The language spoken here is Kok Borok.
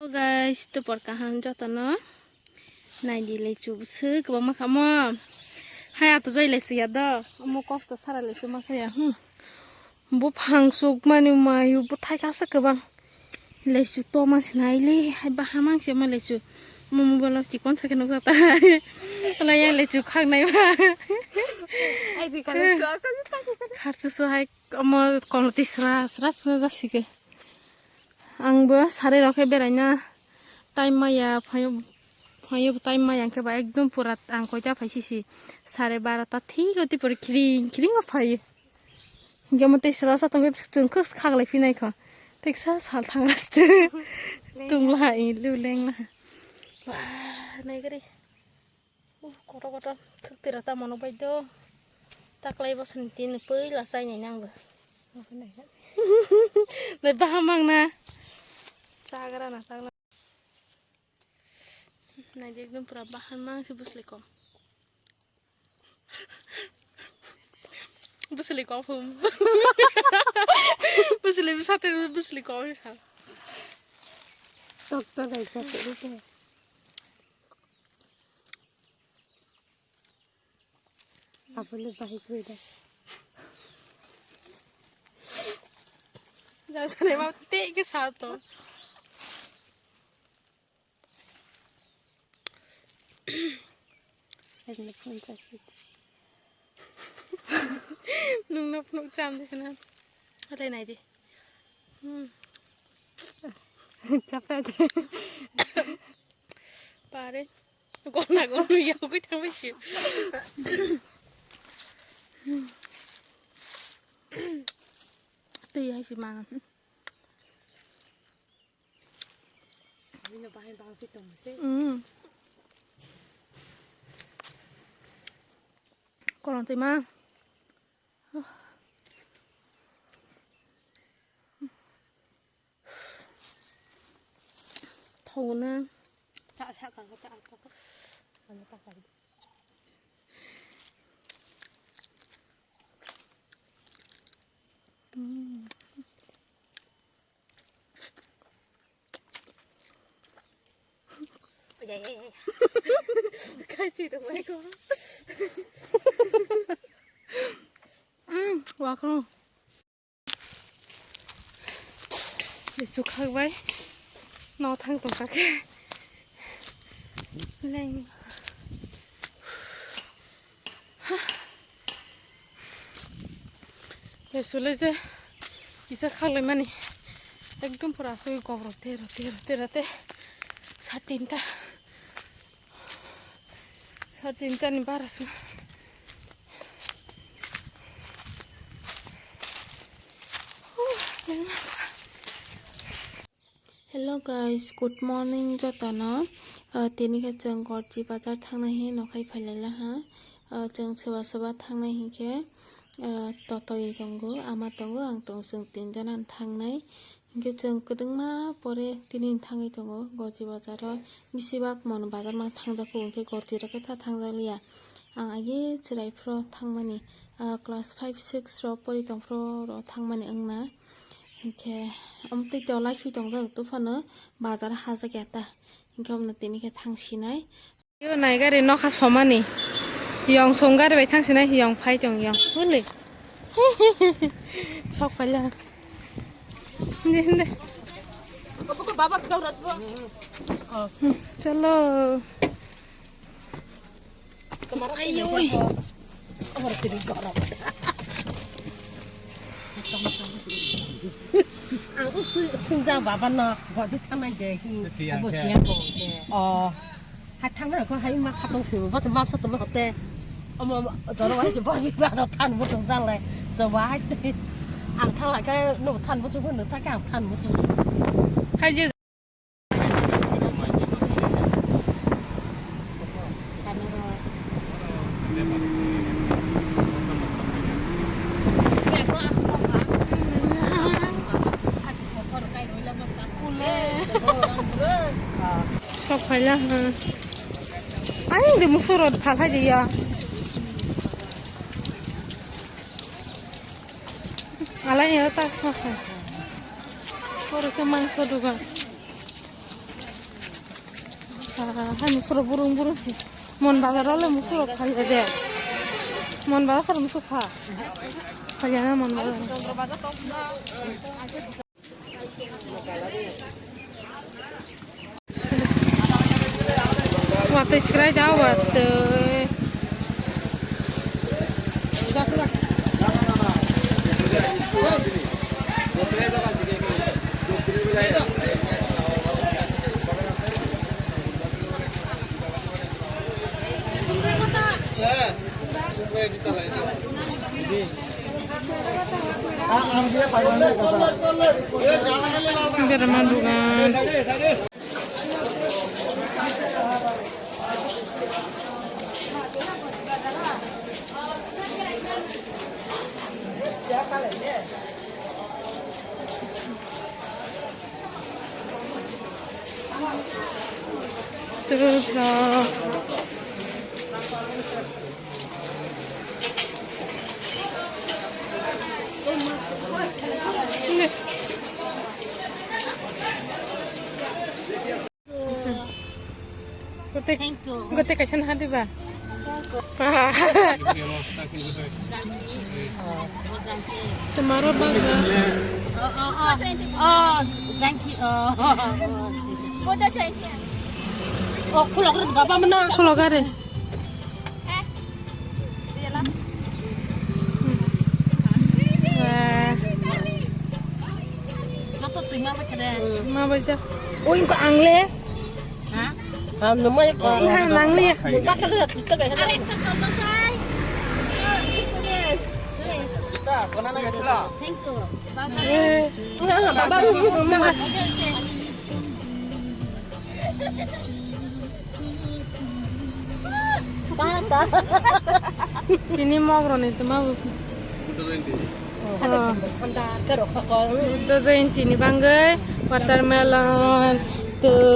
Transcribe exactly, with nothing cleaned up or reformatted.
Hello guys, tupor kaham jotono. Naidi lechu bwswk kwbangma khamo. Hai ato jai lechu ya do. Omo kosto sara lechu masa ya. Hmm. Buphang sukmani mayu bwthai kasa kwbang. Lechu toma sinai le, hai baha mang se ma lechu. Mo mobile o chikon sakhe nukha ta. Ala yang lechu khak nai ba. Ai di kale to. Kharsu su hai omo koloti sra sra sra jasike. Ang bo sari rok khe beraina time maya phaio, phaio time maya hwnkhe ba ekdom pura ang koita phai sisi sare barota thik oti pore kiring kiring o phaio. Hingke omo tei sela sa tongkhe chwng khe khaglai phinai kho. Tei kisa sal thang ras tong la ha, i lu leng la ha. Ba, nai gari. Uh, kotor kotor. Thwk tira tamo no bai do. Taklai bosoni tin pui la chai nai nang bo. Nai baham mang na. Chagra na tang na. Nai ekdom pura baham mang se bwsle kom. Bwswli kok phum. Bwswli bwsate bwswli kok sa. Tok to dai sa te te. Abole bahai koi da. Ja sare ma te ke sa to. Nwng no phunuk cham di khna. Alai nai di. Hmm. Chapra di. Pare. Gona gona yau koi thang bai si. Tei hai si mang. Bini bahai bangsi tongse. Mm. Kolong twi ma. Thau na. Ta sa ka ta ta. Ano ta ka. Mm. Kachi tongmani ko. Mm, wa khoro. Lechu khak bai. No thang tong kha khe. Leng. Lechu le je kisa khak lai mani. Ekdom pura asugwi kok rok te rok te rok te rok te. Sa tinta. Sa tinta ni bara se. Hello guys, good morning jotono. Ah, tini khe chwng Gorji bazar thangnai hinwi nokhai phailai laha. Ah, chwng soba soba thangnai hinkhe, ah, totoi tongo, ama tongo, ang tongo, chwng tinjon ano thangnai. Hinkhe chwng kwdwngma pore tini thangwi tongo Gorji bazaro. Bisi bak mono bazar ma thangjak kho, hinkhe Gorji rok khe ta thangjak liya. Ang agi chwrai phro thangmani, ah, class five six rok pori tong phro rok thangmani wngna. Hinkhe omo twi tola khi tongjak, tufano bazar hajak ya ta. Hinkhe omo tini khe thang sinai. Yo nai gari nokha somani. Yong song gari bai thang sinai, yong phai tong yong. Huli. Sok phaila. Hindi, hindi. Chalo. Ayoi. Ang sung jang baba no, bo je thangnai de. Siyang bo ke. Siyang bo ke. Oh. Hai thangna ko hai ma khatong se bo, bo ma sa to ma hote. Omo, omo, doro hai se bor bi ba no than bo tong jang lai. Jo ba hai te. Ang thang lai ka no than bo chu no ta ka ang than bo chu. Hai je. Sok phaila, hmm. Ani de muso rot phal hai de ya. Alai ni ta sok phai. Oro ke mangso dugan. Ah, hai musuk rok burung burung si. Mon bazar o le musuk rok phai ya de. Mon bazar sar musuk kha. Phai ya na mon bazar. Watwi sikrai da watwi. Berma dugan. Tubra. Gote, Thank you. Gote kaisa naha diba? Tomorrow bagwi. Oh, oh, oh. Oh, thank you. Oh, oh, oh. Oh, khulok re baba mana. Khulok are. Wah. Joto twi ma bai khe de. Ma bai ja. Oi, ko ang le. Ha? Ham no mai ko. Na, nang le. Ba khe de twi ta bai. Are, ta chal ta sai. Ta, kona na gasla. Thank you. Baba. Eh. Baba. Tini mogroni tuma bu. Buddha Jayanti. Oh. Buddha Jayanti ni bangwi watermelon, twi,